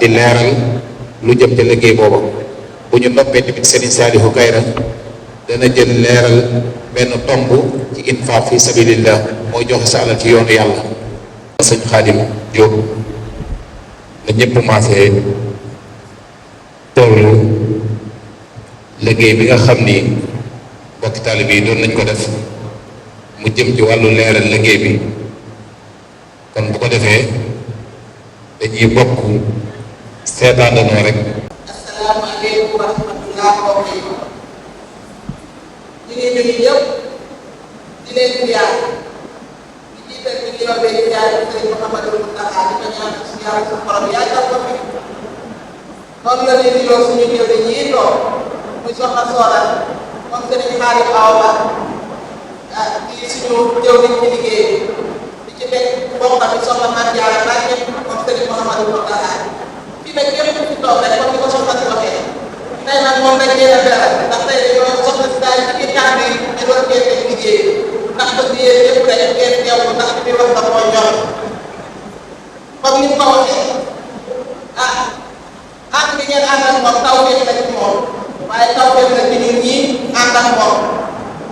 di leeral lu jëm ca liggéey booba bu ñu noppee tamit Serigne Saliou Kayra dana jël leeral benn tomb ci infaq fi sabilillah mooy joxe sa alal ci yoonu yàlla. sëñ Xaadim Jóob la ñëpp maasee teewlu liggéey bi nga xam ni mbokki taalibe yi doon nañ ko def mu jëm ci wàllu leeral liggéey bi kon bu ko defee dañuy bokk seetaandanoo rek. asalaamaaleykum wa rahmatulah mbokk yi ñu ngi nuyu ñëpp di leen ziar di jiital di ngi yombee di ziar Sëriñ Mouhamadou Mountakha di ko ñaan si yàlla suñu borom yàggal ko fi noonu la leen di loo suñu ñëw dañuy toog muy soxna Soxna moom Sëriñ Xaadim Awa Ba di suñu jëw nañ ci liggéey di ci teg mbokk bi soxna Mame Diarra Mbacke moom Sëriñ Mouhamadou Mountakha fii nag képp ku fi toog rek comme ni ko soxna si waxee tey nag moom dañ leen a beral ndax tey dañoo soxna si daal ci biir kàddu yi ñu doon génne liggéey ndax ba yéen yëpp rek ngeen teewlu ndax li muy wax da koo ñor comme ni mu ko waxee ànd bi ngeen ànd ak moom taw bi la ci moom waaye taw bi la ci ñun ñii ànd ak moom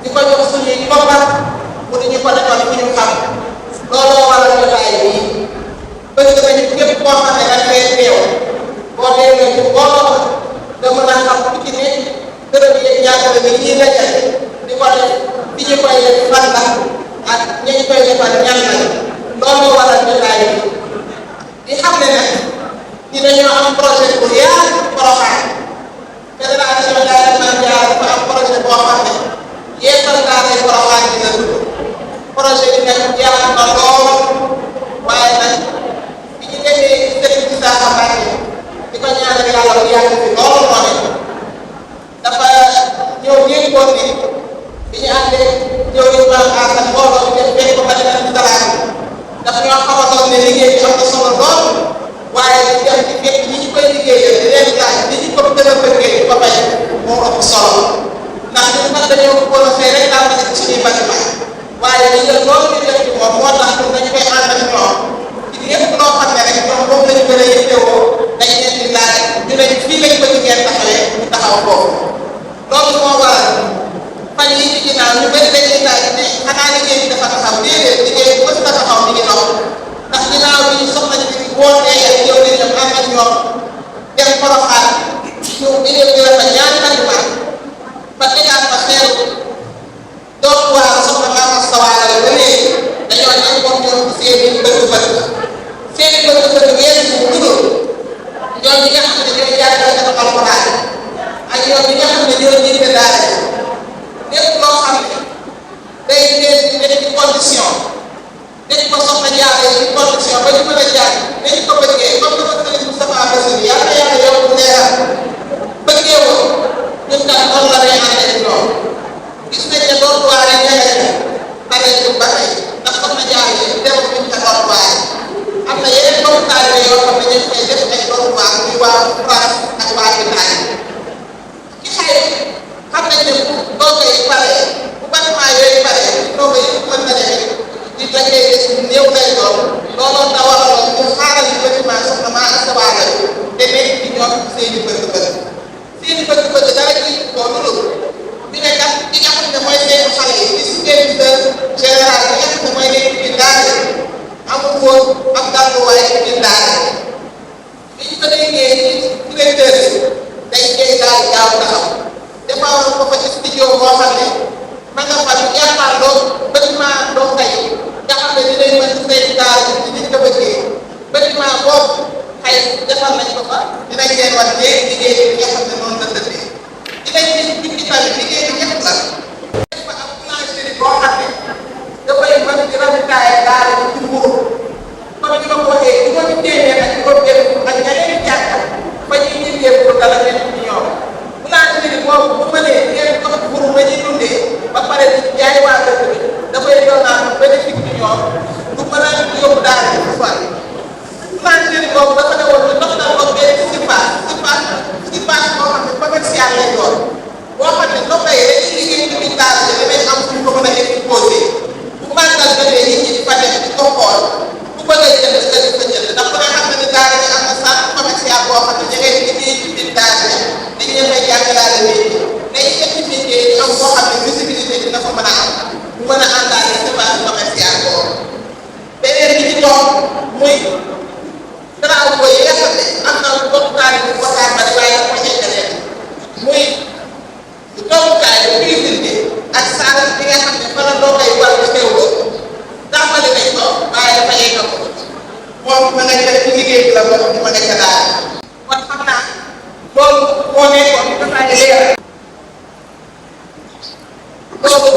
di ko jox suñuy koppar bu di ñu ko defal fu ñu xam looloo waral jotaay bii bëgg nañu képp koo xam ne dañ koy teew boo teewee ci mbooloo nga mën a xam ku ci ne dërëm yi ñaata la ñuy dajale di ko def fi ñu koy def fan la ak ñi ñu koy defal ñan la looloo waral jotaay bi di xam ne nag ñu dañoo am projet bu yaatu Porokhane fédération daara Mame Diarra dafa am projet boo xam ne yeesal daara Porokhane dina tudd projet bi nag yaatu na lool waaye nag bi ñu demee Serigne Issakha Mbacké di ko ñaanal yàlla bu yàgg fi lool moo ne dafa ñëw yëngoon ni bi ñu àndee ñëw yu mal asan mbooloo bi def fekk ko ba dina ci dara daf ñoo xamatoon ne liggéey bi am na solo lool waaye di dem ci fekk ñi ñu koy liggéeyal di leen laaj li ñu ko gën a bëggee ba bay moo ëpp solo ndax ñun nag dañoo bëggoon a fay rek daal ma ci suñuy bâtiment waaye li nga loolu ñu def ci moom moo tax ñun dañu koy ànd ak ñoom ci lépp loo xam ne rek ñoom moom lañu gën a yittewoo dañ leen di laaj ñu ne fii lañ bëgg ngeen taxawee ñu taxaw foofu loolu moo waral fan yii ci ginnaaw ñu bëri dañuy laaj ne xanaa liggéey bi dafa taxaw déedéet liggéey bi mës na taxaw mi ngi dox ndax ginnaaw bi ñu soxla ci wootee ak yow di dem ànd ak ñoom dem Porokhane ñu inauguré fa ñaari bâtiment ba tegaat fa xeeru doon waar soxna Mame Asta Walo ba léegi dañoo nekkoon ñoom seen i bëgg-bëgg seen i bëgg-bëgg weesu mu dugg ñoom ñi nga xam ne ñooy jàngale ak alxuraan ak ñoom ñi nga xam ne ñoo jiite daara lépp loo xam ne day leen di def ci condition dañ ko soxla jaaree ci condition ba ñu mën a jaar dañ ko bëggee comme ni ko Serigne Moustapha Bassirou yàlla yàlla yow bu leeral bëggee woo ñun daal noonu la lay àndee ak ñoom gis nañ ne loolu waare ñeneen ñi bare ñu ba tey ndax soxna jaaree dem buñ ko doon waare am na yeneen mbokku taalibe yoo xam ne ñu koy def ay doon waar muy waa France ak waa Italie ci xëy xam nañ ne bu doog yi pare bu bâtiment yooyu pare doog yi mën na demee di dajee des néew lay doon looloo da waraloon ñu xaaral yi bâtiment soxna Mame Asta Walo te nekk ci ñoom seen i bëgg-bëgg seen i bëgg-bëgg dara ci ko dulu bi ne kat ki nga xam ne mooy seen xale yi di superviseur général bi nga xam ne mooy nekk ci daara amul woon ab dalluwaay ci daara bi ñu ko déggee ci directeur bi dañ koy daal gaaw taxaw defaroon ko fa ci studio boo xam ne ma nga fa ñu jàkkaarloo bâtiment doo tey nga xam ne dinañ mën ci seen daara ci liñ ko bëggee bâtiment boobu xëy defar nañ ko fa dinañ leen wax léegi liggéey bi nga xam ne noonu la tëddee dinañ leen bindi tamit liggéey bi ñëpp la dafa am boulangerie boo xam ne dafay mën di ravitailler daara ci Mbour comme ni ma ko waxee di ko ci téeméer ak juróom benn ak ñeneen jàkk fa ñuy jëndee pour dala nekk ci ñoom boulangerie boobu bu mënee ngeen jox mburu ma ñuy dundee ba pare di jaay waa dëkk bi dafay doonaat bénéfice ci ñoom du mën a yóbbu daara ci soit boulangerie boobu dafa ne woon ñu dox na ko benn sipaas boo xam ne commercial lay doon boo xam ne ndox yi dañuy liggéey ci biir daara ji dafay am suñu ko mën a exposé bu màggal jotee nit ñi di fa def di ko xool bu bëggee jënd nga di fa jënd ndax ku ne xam ne ni daara ji am na centre commercial dafa mën a am bu mën a àndaale semence commerciale boobu beneen bi ci toog muy travaux yi nga xam ne am na tollukaay bu ko tàmbali waaye dafa ñettalee muy tollukaay bu cuisine bi ak salle bi nga xam ne fa la doo koy war di teewloo tàmbali nañ ko waaye dafa yegg ko moom ma nga def ci liggéey bi la boo xam ne ma nga ca daal kon xam naa loolu moo nekkoon dafa leer loolu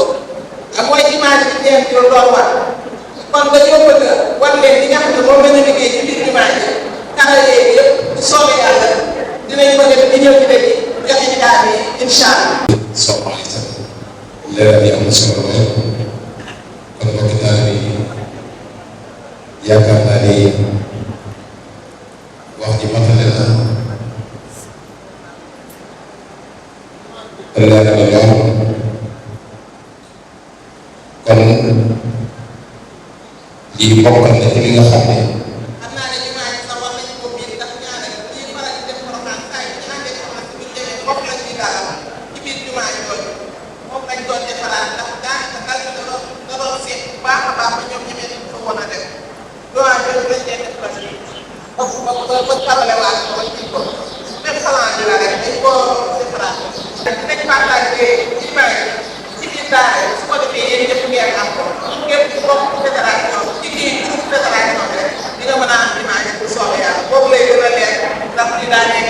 mooy image bi ngeen di doon wax kon dañoo bëgg a wan leen li nga xam ne moom la ñu liggéey ci biir image bi taxaw yéegi yëpp bu soobee yàlla dinañ ko def di ñëw ci dëkk yi joxe ci daal bi incha allah. salaamaaleykum leeral yi am na solo lool kon mbokki taal bi yaakaar naa ni wax ji matale na leeral na lool kon lii bokk na ci li nga xam ne xam naa ne jumaa ji sax war nañu ko biir ndax ñaareel lii faral di def programme saa yi ñu àndee ko nag bu ñu demee bopp lañ ci dalal ci biir jumaa ji yooyu moom lañ doon defaraat ndax daanaka dal bi da doon seet bu baax a baax ba ñoom ñemee nañ ko woon a def jumaa ji lañ leen def ba ba tabale waat ko ba kii ko même salon bi la rek dañ koo defaraat dinañ partagé image ci biir daara su ko defee yéen ñëpp ngeen am ko képp ku bokk fédération ci biir fédération bi rek di nga mën a am image bu soobee yàlla boobu lay gën a leer ndax li daa nekk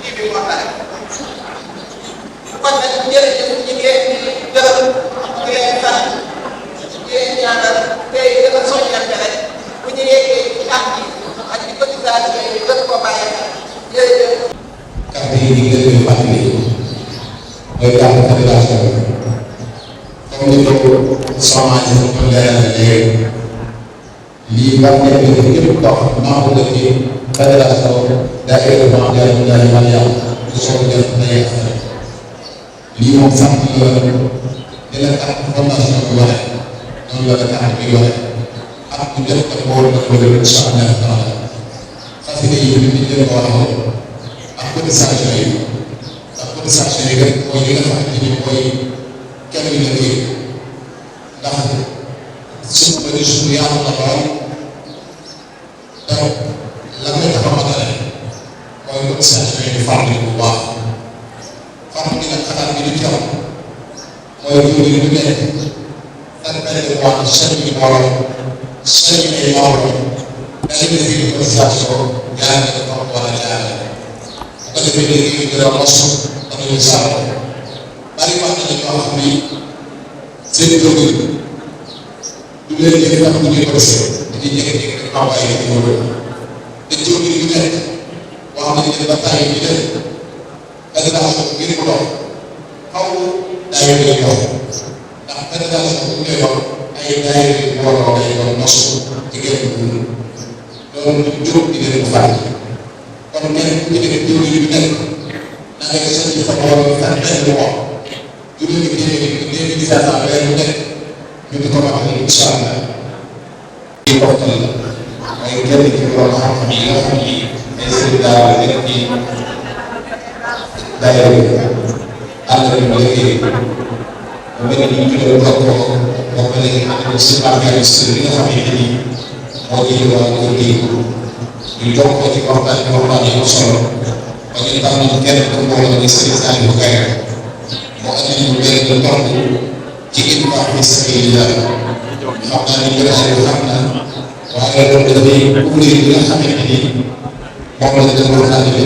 kii bi moo tax kon nag jërëjëf ñu ngi leen di gërëm di leen sant di leen ñaanal tey gën a soññante rek bu ñu yeggee ci at yi ak ci cotisation yi gën ko bàyyi jërëjëf. kàddu yi ñu ngi leen di fàttali mooy kàddu fédération bi comme ni ko semence yi ko leeral léegi lii war nañ ko def képp koo xam membre de ci fédération daayira mondiale mondiale Mariama bu soog a jot day lii moom sant la dina tax fondation bi waxe noonu la carte bi waxe ak bu jot ko bool na ko def incha allah taala xasida yi ni ñu leen ko waxee ak cotisation yi rek mooy li nga xamante ni mooy kenn bi la kii ndax suñu bëri suñu yaatu na lool donc lan la tax a matale mooy cotisation yi di fàttali bu baax fàttali nag xalaat bi di ci am mooy jiw bi du nekk ak benn mois chaque mois chaque ay membres dañuy def une cotisation jaarale ko comme war a jaarale bu ko defee léegi ñu gën a mos dañuy saako bari wax nañu ñoo xam ni seen jóg du leen yëg ndax bu ñuy cotisé dañuy jékki-jékki rek envoyé ci numéro te jiw bi du nekk wax nañu ne ba taay bi def fédération ngir mu dox xaw daayira lay dox ndax fédération bu ñu dox ay daayira yu booloo day doon nos ci génn loolu ñu jóg di leen ko fàtte kon kenn ku ci def jiw yi du nekk da ngay sëñ bi fa boole fan benn mois juróomi téeméeri $2,500 weer bu nekk ñu di ko waxal incha allah di waxtaan la mooy kenn ci borom xam-xam yi nga xam ni ay sëriñ daara nekk ci daayira bi ànd ak ñu liggéey bu mel ni ñu tuddee ko boo ko léegi am na si organisme bi nga xamante ni moo jiite wàllu liggéey ñu jox ko ci waxtaan yi am solo ba ñu tànn kenn ku mbooloo ni Serigne Saliou Gaye moo andi ñu benn tomb ci infaq fi sabilillah xam naa ni jërëjëf xam na waaye loolu dafay couvrir li nga xamante ni moom la ñu doon waxtaanee